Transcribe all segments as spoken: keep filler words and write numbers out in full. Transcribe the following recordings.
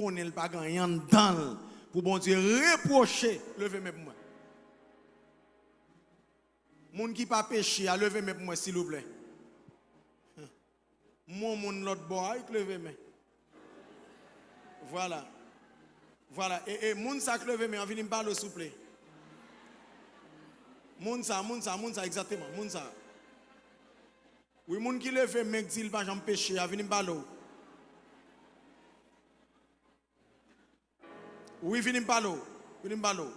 konnen l pa gen anyen anndan l pou Bondye repwoche, leve men pou mwen. Moun ki pa peche a, leve men pou mwen, silvouplè. M wè yon moun lòt bò a, wi, k leve men. Vwala. Vwala. E, e, moun sa k leve men an, vini m pale w, souple. Moun sa, moun sa, moun sa, egzakteman, moun sa. Wi, moun ki leve men, k di l pa janm peche a, vini m pale w. Wi, vini m pale w. Vini m pale w.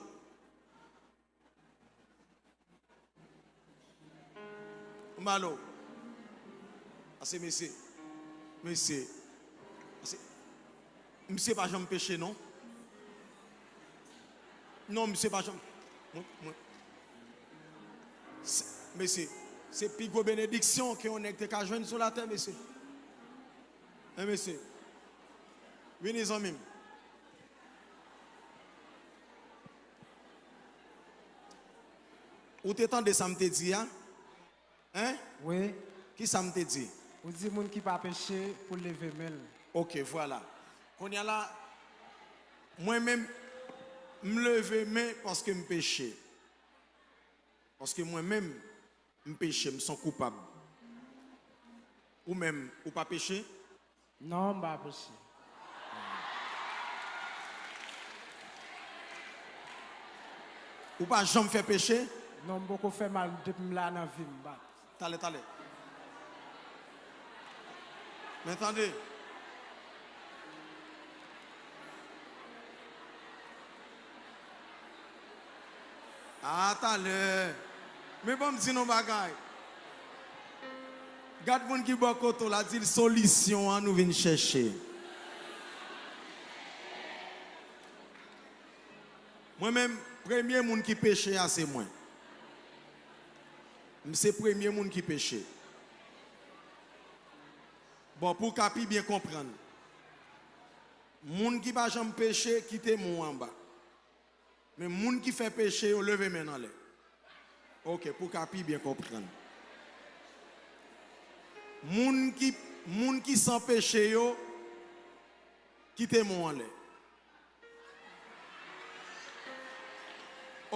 M pale w. Ase mesye. Mesye. Ase, misye pa janm peche, non. Non, misye pa janm. Mwen, mwen. Se, mesye, se pi gwo benediksyon ke yon nèg te ka jwenn sou latè, mesye. Wi, mesye. Vini, zanmi m. Ou te tande sa m te di a? Hein? Wi. Ki sa m te di? Ou di moun ki pa peche pou l leve men l. Ok, vwala. Kounye a la, mwen menm, m leve men paske m peche. Paske mwen menm, m peche, m s on koupab. Ou menm, ou pa peche? Non, m pa peche. Ou pa janm fè peche? Non, m poko fè mal depi m la nan vi m, m pa. Talè, talè. Men tande. A, talè. Men ban m di nou bagay. Gad moun ki bò kote w la, di l solisyon an nou vin chèche. Mwen menm, premye moun ki peche a se mwen. M se premye moun ki peche. Bon, pou w ka pi byen konprann, moun ki pa janm peche, kite men w anba. Men moun ki fè peche yo, leve men n anlè. Ok, pou w ka pi byen konprann. Moun ki, moun ki san peche yo, kite men w anlè.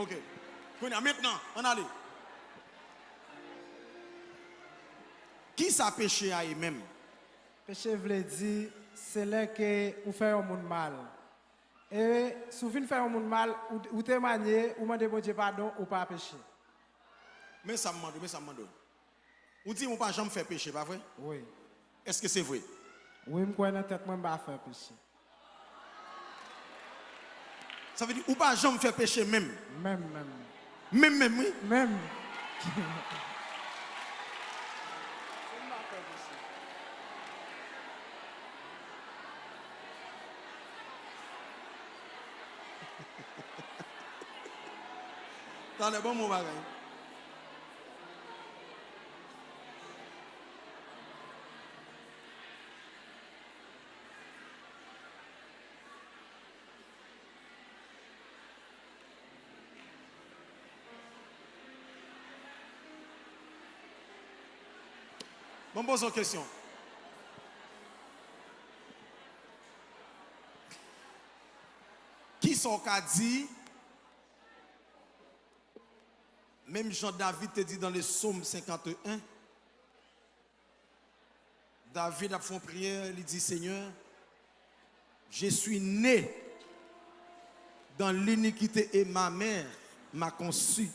Ok. Kounye a, mentnan, ann ale. Ki sa peche a ye menm? Peche vle di, se lè ke ou fè yon moun mal. E si w fin fè yon moun mal, ou, ou temwanye, ou mande Bondye padon, ou pa peche. Men sa m mande w, men sa m mande w. Ou di m ou pa janm fè peche, pa vre? Wi. Èske se vre? Wi, m kwè nan tèt mwen m pa fè peche. Sa vle di ou pa janm fè peche menm? Menm, menm. Menm, menm, wi. Menm. Talè, ban m yon bagay. Ban m poze w kesyon. Kisa w ka di, menm jan David te di dans le psaume cinquante et un, David ap fè yon priyè, li di, Seigneur, je suis né dans l'iniquité et ma mère m'a conçu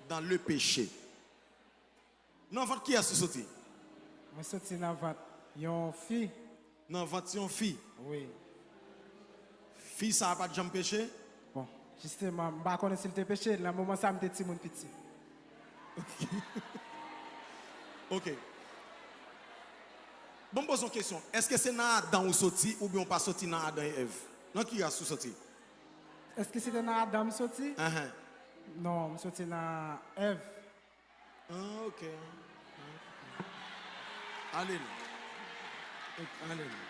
dans le péché. Nan vant kiyès ou soti? Mwen soti nan vant yon fi. Nan vant yon fi? Wi. Fi sa a pa t janm peche? Bon, jisteman, m pa konnen si l te peche, nan moman sa a, m te timoun piti. Ok. Bon, m poze yon kesyon. Èske se nan Adan ou soti, oubyen ou pa soti nan Adan e Èv? Nan ki ras ou soti? Èske se te nan Adan m soti? Ahan. Non, m soti nan Èv. Ah, ok. Ale non. Ok, ale non.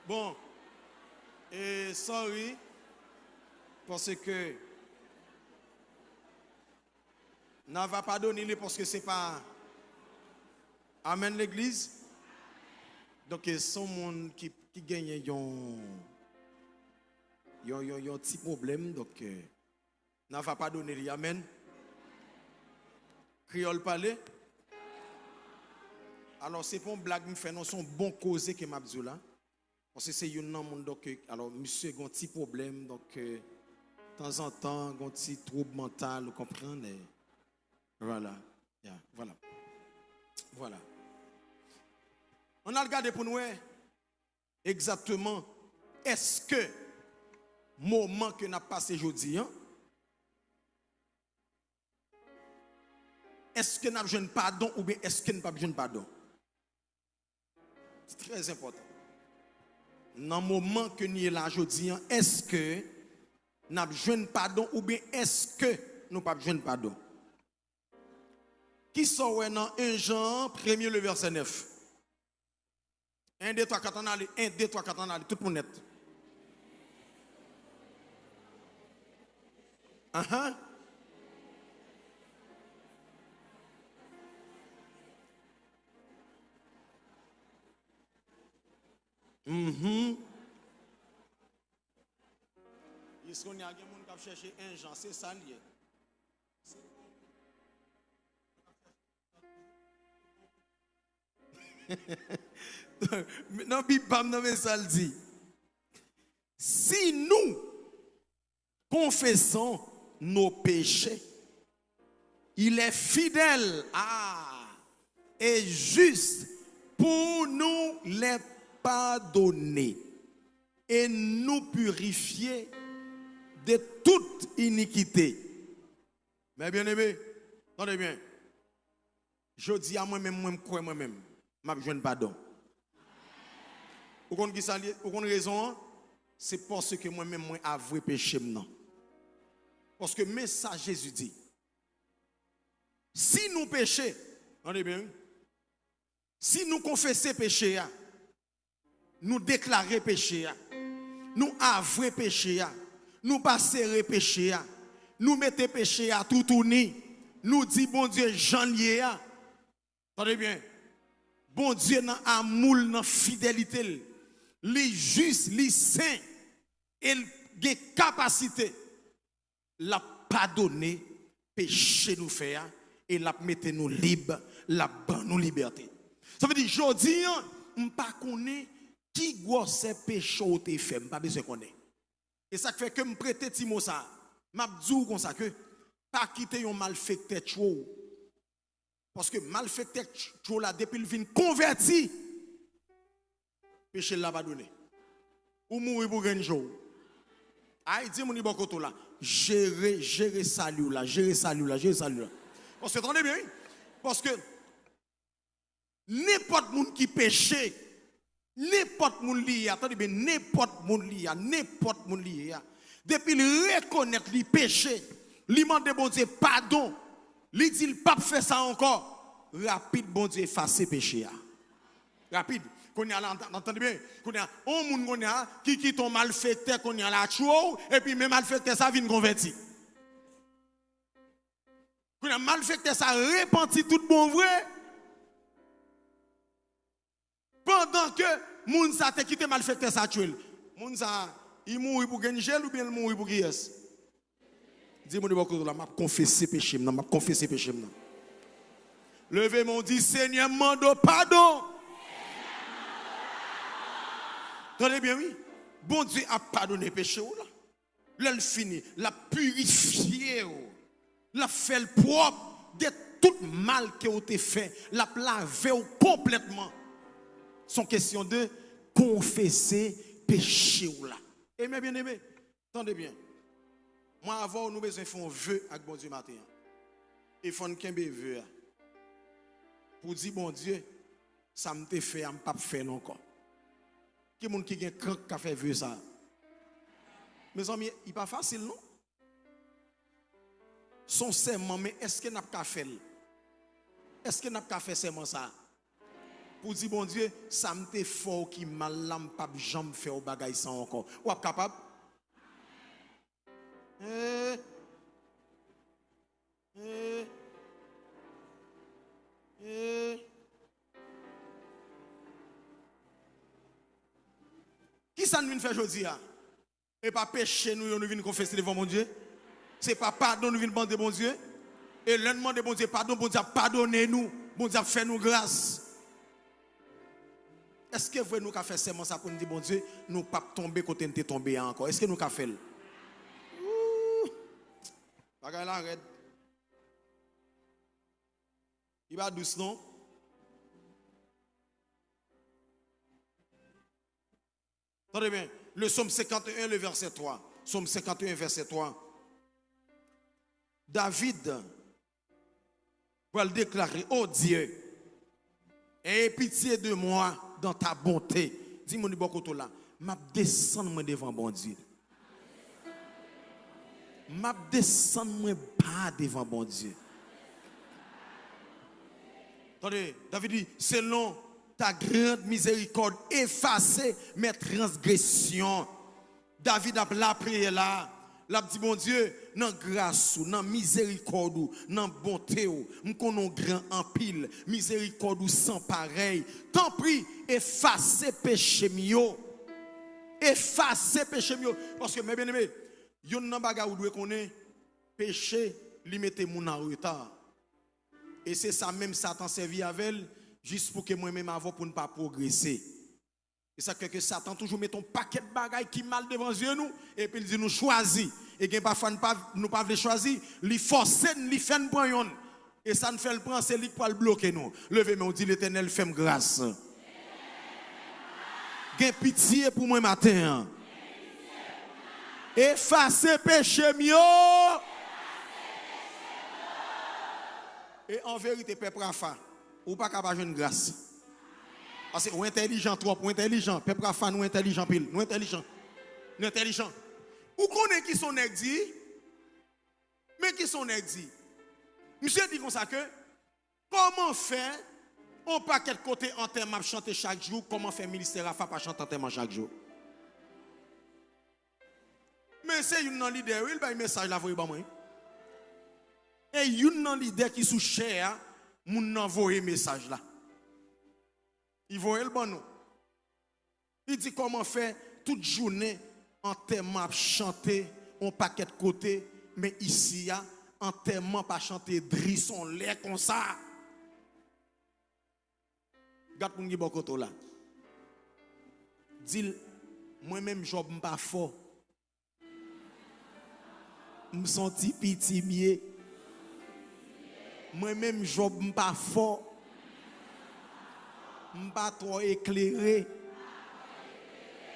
Bon, E sorry, paske n a va padone li paske se pa amèn legliz. Donk, se yon moun ki, ki genyen yon, yon, yon, yon ti pwoblèm, donk, n a va padone li, amèn. Kreyòl pale. Alò, se pa yon blag m fè, non, se yon bon koze ke m ap di w la. Paske se youn nan moun, donk, alò, misye gen yon ti pwoblèm, donk, tanzantan, gen yon ti twoub mantal, ou konprann, e vwala. Ya, vwala. Vwala. Ann al gade pou n wè egzakteman, èske moman ke n ap pase jodi an, èske n ap jwenn padon oubyen èske n p ap jwenn padon? Se trè enpòtan. Nan moman ke n ye la jodi an, èske n ap jwenn padon oubyen èske nou p ap jwenn padon? Kisa w wè nan en Jan premye, le vèsè nèf? En, de, twa, kat, ann ale. En, de, twa, kat, ann ale. Tout moun nèt. Ahan. Mhm. Jis kounye a, gen moun k ap chèche en Jan, se sa l ye. Nan Bib pa m nan, men sa l di. Si nous confessons nos péchés, il est fidèle, ah, et juste pour nous les pardonner et nous purifier de toute iniquité. Mes bien-aimés, tande byen. Jodi a, mwen menm, mwen, m kwè mwen menm, m ap jwenn padon. Ou konn kisa l ye? Ou konn rezon an? Se paske mwen menm, mwen avwe peche m nan. Paske men sa Jezi di. Si nou peche, tande byen, wi. Si nou konfese peche a, nou deklare peche a, nou avwe peche a, nou pa sere peche a, nou mete peche a toutouni, nou di Bondye jan l ye a. Tande byen, Bondye nan amou l, nan fidelite l, li jis, li sen, e l gen kapasite. L ap padone peche nou fè a, e l ap mete nou lib, l ap ban nou libète. Sa vle di, jodi an, m pa konnen ki gwosè peche w te fè, m pa bezwen konnen. E sa k fè ke m prete ti mo sa a. M ap di w konsa ke pa kite yon malfektè tchwe w. Paske malfektè tchwe w la, depi l vin konvèti, peche l la padone. Ou mouri pou grenn je w. Ay, di moun ki bò kote w la, jere, jere sali w la, jere sali w la, jere sali w la. Paske, tande byen, wi. Paske nenpòt moun ki peche, nenpòt moun li ye a, tande byen, nenpòt moun li ye a, nenpòt moun li ye a, depi l rekonèt li peche, li mande Bondye padon, li di l p ap fè sa ankò, rapid Bondye efase peche a. Rapid. Kounye a la, an, an, tande byen. Kounye a, on moun kounye a ki kite on malfektè kounye a la tchwe w, epi men malfektè sa vin konvèti. Kounye a, malfektè sa repanti tout bon vre. Pandan ke moun sa te kite malfektè sa tchwe l. Moun sa, li mouri pou grenn je l oubyen l mouri pou kiyès? Di moun ki bò kote w la, m ap konfese peche m nan, m ap konfese peche m nan. Leve men w, di, Senyè, m mande w padon. Tande byen, wi. Bondye ap padone peche w la. Lè l fini, l ap pirifye w. L ap fè l pwòp de tout mal ke w te fè. L ap lave w konplètman. Se yon kesyon de konfese peche w la. Amen, byeneme. Tande byen. Mwen avè w, nou bezwen fè yon ve ak Bondye maten an. E fò n kenbe ve a. Pou di Bondye, sa m te fè a, m p ap fè l ankò. Ki moun ki gen kran k ka fè ve sa a? Mezanmi, li pa fasil, non. Se yon sèman, men èske n ap ka fè l? Èske n ap ka fè sèman sa a? pou di Bondye, sa m te fè w ki mal la, m p ap janm fè w bagay sa ankò. W ap kapab? Eh. Eh. Eh. Kisa n vin fè jodi a? E pa peche nou yo nou vin konfese devan Bondye? Se pa padon nou vin mande Bondye? E lè n mande Bondye padon, Bondye ap padone nou. Bondye ap fè nou gras. Èske vre nou ka fè sèman sa pou n di Bondye, nou p ap tonbe kote n te tonbe a ankò? Èske nou ka fè l? Ooh! Bagay la rèd. Li pa dous, non. Tande byen, le psaume cinquante et un, le verset trois. Psaume cinquante et un, verset trois. David pral deklare, "Oh Dieu, aie pitié de moi dans ta bonté." Di moun bò kote w la, "M ap desann mwen devan Bondye." M ap desann mwen ba devan Bondye. Tande, David di, "Selon ta grande miséricorde, efface mes transgressions." David ap lapriyè la, l ap di, "Bondye, nan gras ou, nan mizerikòd ou, nan bonte w, m konnen w gran anpil, mizerikòd ou san parèy. Tanpri, efase peche m yo." Efase peche m yo. Paske, men byeneme, youn nan bagay ou dwe konnen, peche, li mete moun an reta. E se sa menm Satan sèvi avè l, jis pou ke mwen menm avè w pou n pa pwogrese. E sa k fè ke Satan toujou mete yon pakèt bagay ki mal devan zye nou, epi l di nou chwazi. E gen pafwa n pa, nou pa vle chwazi, li fòse n, li fè n pran yonn. E sa n fè l pran, se li k pral bloke nou. Leve men w, di, "Letènèl, fè m gras. Gen pitye pou mwen maten an. Efase peche m yo." E an verite, pèp Rafa, ou pa ka pa jwenn gras. Paske ou entèlijan twòp, ou entèlijan. Pèp Rafa, nou entèlijan pil, nou entèlijan. Nou entèlijan. Ou konnen ki sa yon nèg di? Men ki sa yon nèg di? Misye di konsa ke, kòman fè yon pakèt kote antèman ap chante chak jou, kòman fè ministè Rafa pa chante antèman chak jou? Men se youn nan lidè, wi, l bay mesaj la voye ban mwen. E youn nan lidè ki sou chè a, moun nan voye mesaj la. Li voye l ban nou. Li di kòman fè tout jounen antèman ap chante yon pakèt kote, men isi a, antèman pa chante dri s on lè konsa. Gad moun ki bò kote w la. Di l, "Mwen menm Jòb m pa fò. M s on ti piti m ye. Mwen menm Jòb m pa fò. M pa twò eklere.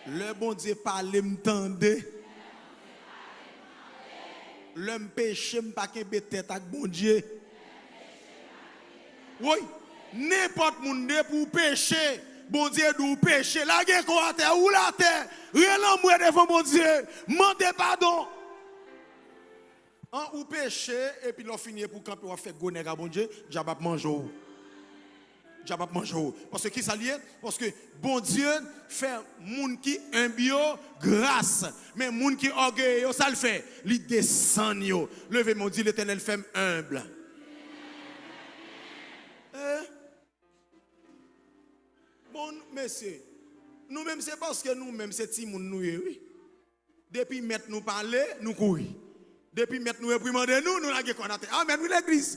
Lè Bondye pale m tande. Lè m peche m pa kenbe tèt ak Bondye." Woy, nenpòt moun, depi w peche, Bondye di w peche, lage kò w atè, woule atè, rele anmwe devan Bondye, mande padon. An, ou peche, epi lè w fini, epi w kanpe, w ap fè gwo nèg a Bondye, dyab ap manje w. Dyab ap manje w. Paske kisa l ye? Paske Bondye fè moun ki enb yo gras, men moun ki ògeye yo, sa l fè? Li desann yo. Leve men w, di, "Letènèl fè m enb." Eh? Bon, mesye, nou menm se paske nou menm se timoun nou ye, wi. Depi mèt nou pale, nou kouri. Depi mèt nou reprimande nou, nou lage kò n atè. Amèn, wi, legliz.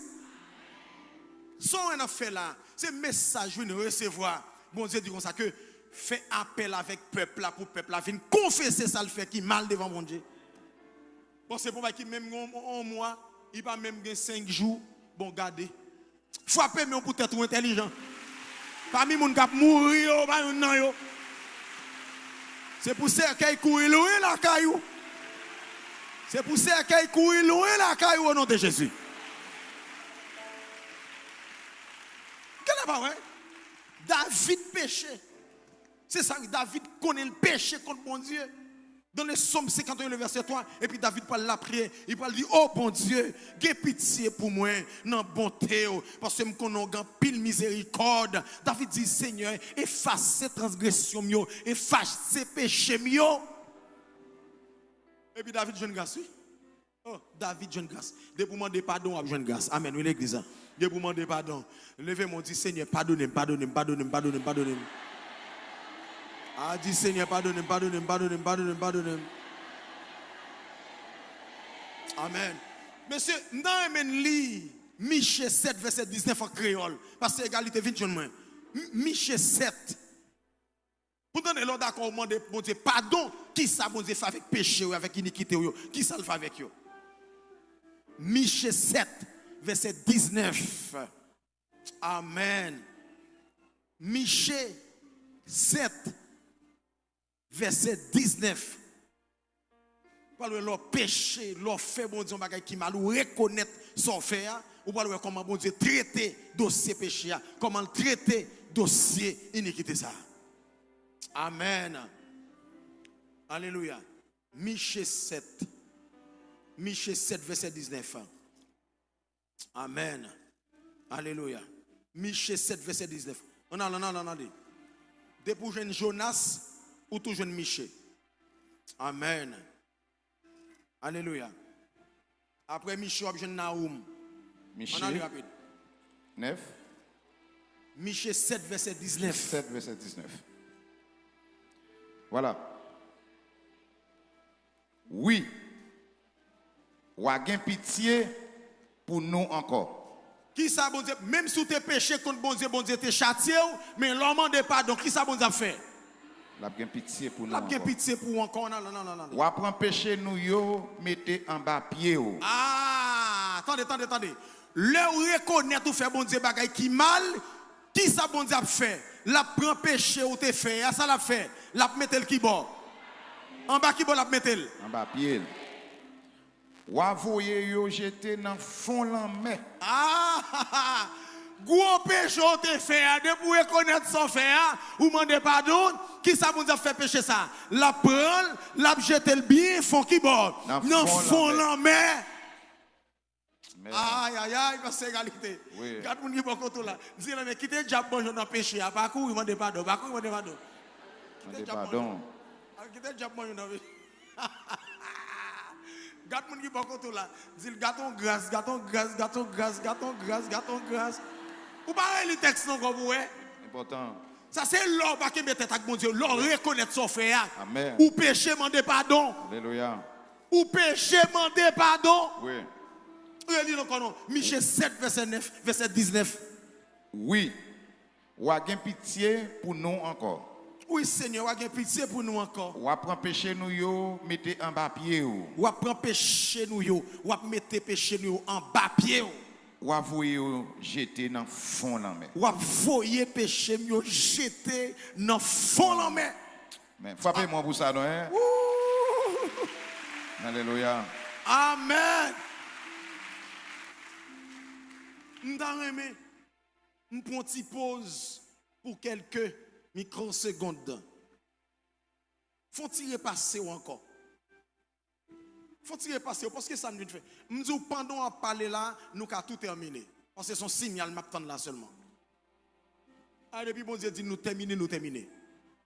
Sa w wè n ap fè la, se mesaj, wi, n resevwa. Bondye di konsa ke fè apèl avèk pèp la pou pèp la vin konfese sa l fè ki mal devan Bondye. Bon, se pou bagay ki menm gen yon, yon mwa, li pa menm gen senk jou. Bon, gade. Frape men w pou tèt ou entèlijan. Pami moun k ap mouri yo, pa youn nan yo. Se pou sèkèy kouri lwen lakay ou. Se pou sèkèy kouri lwen lakay ou, o non de Jezi. Gade pa wè. David peche. Se sa, wi, David konnen l peche kont Bondye. Dans le Psaume cinquante et un, le verset trois, epi David pral lapriyè, li pral di, "O Bondye, gen pitye pou mwen nan bonte w, paske m konnen w gen anpil mizerikòd." David di, "Senyè, efase transgresyon m yo, efase peche m yo." Epi David jwenn gras, wi. Oh, David jwenn gras. Depi w mande padon, w ap jwenn gras. Amèn, wi, legliz la. Depi w mande padon, leve men w, di, "Senyè, padone m, padone m, padone m, padone m, padone m." A, di, "Senyè, padone m, padone m, padone m, padone m, padone m." Amèn. Mesye, m ta renmen li Miche sèt, vèsè diznèf an kreyòl. Pastè Egalite, vin jwenn mwen. M-, Miche sèt. Pou tande, lè w dakò, ou mande Bondye padon, kisa Bondye fè avèk peche w, avèk inikite w yo? Kisa l fè avèk yo? Miche sèt, vèsè diznèf. Amèn. Miche sèt, vèsè diznèf. Ou pral wè lè w peche, lè w fè Bondye yon bagay ki mal, ou rekonèt sa w fè a, ou pral wè kòman Bondye trete dosye peche a, kòman l trete dosye inikite sa a. Amèn. Alelouya. Miche sèt. Miche sèt, vèsè diznèf. Amèn. Alelouya. Miche sèt, vèsè diznèf. Ann ale, ann ale, ann ale. Depi w jwenn Jonas, ou tou jwenn Miche. Amèn. Alelouya. Apre Miche, w ap jwenn Nawoum. Miche. Ann ale rapid. Nèf. Miche sèt, vèsè diznèf. Sèt, vèsè diznèf. Vwala. Wi. W a gen pitye pou nou ankò. Kisa Bondye, menm si w te peche kont Bondye, Bondye te chatye w, men lè w mande padon, kisa Bondye ap fè? L ap gen pitye pou nou ankò. L ap gen pitye pou w ankò. Nan, nan, nan, nan, nan. W a pran peche nou yo, mete anba pye w. Ah, tande, tande, tande. Lè w rekonèt ou fè Bondye bagay ki mal, kisa Bondye ap fè? L ap pran peche ou te fè a, sa l ap fè? L ap mete l kibò? Anba kibò l ap mete l? Anba pye l. W a voye yo jete nan fon lanmè. Ah! Gwo peche w te fè a, depi w rekonèt sa w fè a, ou mande padon, kisa Bondye ap fè peche sa? L ap pran l, l ap jete l byen fon kibò? Nan fon lanmè. Nan fon lanmè. Amen. Ay, ay, ay, pastè Egalite. Wi. Gad moun ki bò kote w la. Di l, men kite dyab manje w nan peche a. Pa kouri mande padon. Pa kouri mande padon. Kite dyab manje w. Mande padon. Ah, kite dyab manje w nan peche. Gad moun ki bò kote w la. Di l, "Gad on gras, gad on gras, gad on gras, gad on gras, gad on gras." Ou pa reli tèks lan ankò pou wè. Enpòtan. Sa se lè w pa kenbe tèt ak Bondye, lè w rekonèt sa w fè a. Amèn. Ou peche, mande padon. Alelouya. Ou peche, mande padon. Wi. Reli l ankò non. Miche sèt, vèsè nèf, vèsè diznèf. Wi. W a gen pitye pou nou ankò. Wi, Senyè, w a gen pitye pou nou ankò. W a pran peche nou yo, mete anba pye w. W a pran peche nou yo, w ap mete peche nou yo anba pye w. W a voye yo jete nan fon lanmè. W ap voye peche m yo jete nan fon lanmè. Men, frape mwen pou sa, non, hein? Woo! Alelouya. Amèn. M ta renmen, m pran ti poz pou kèlke mikrosegonn. Fon ti repase w ankò. Fon ti repase w, paske sa n vin fè. M di w, pandan w ap pale la, nou ka tou tèmine. Paske se yon siyal m ap tann la sèlman. A, depi Bondye di nou tèmine, nou tèmine.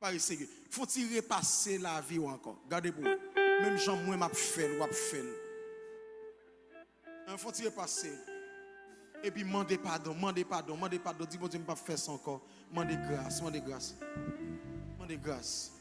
Pa ret serye. Fon ti repase lavi w ankò. Gade pou w. Menm jan mwen m ap fè l, w ap fè l. Hein, fon ti repase. Epi mande padon, mande padon, mande padon. Di Bondye, "M p ap fè sa ankò." Mande gras, mande gras. Mande gras.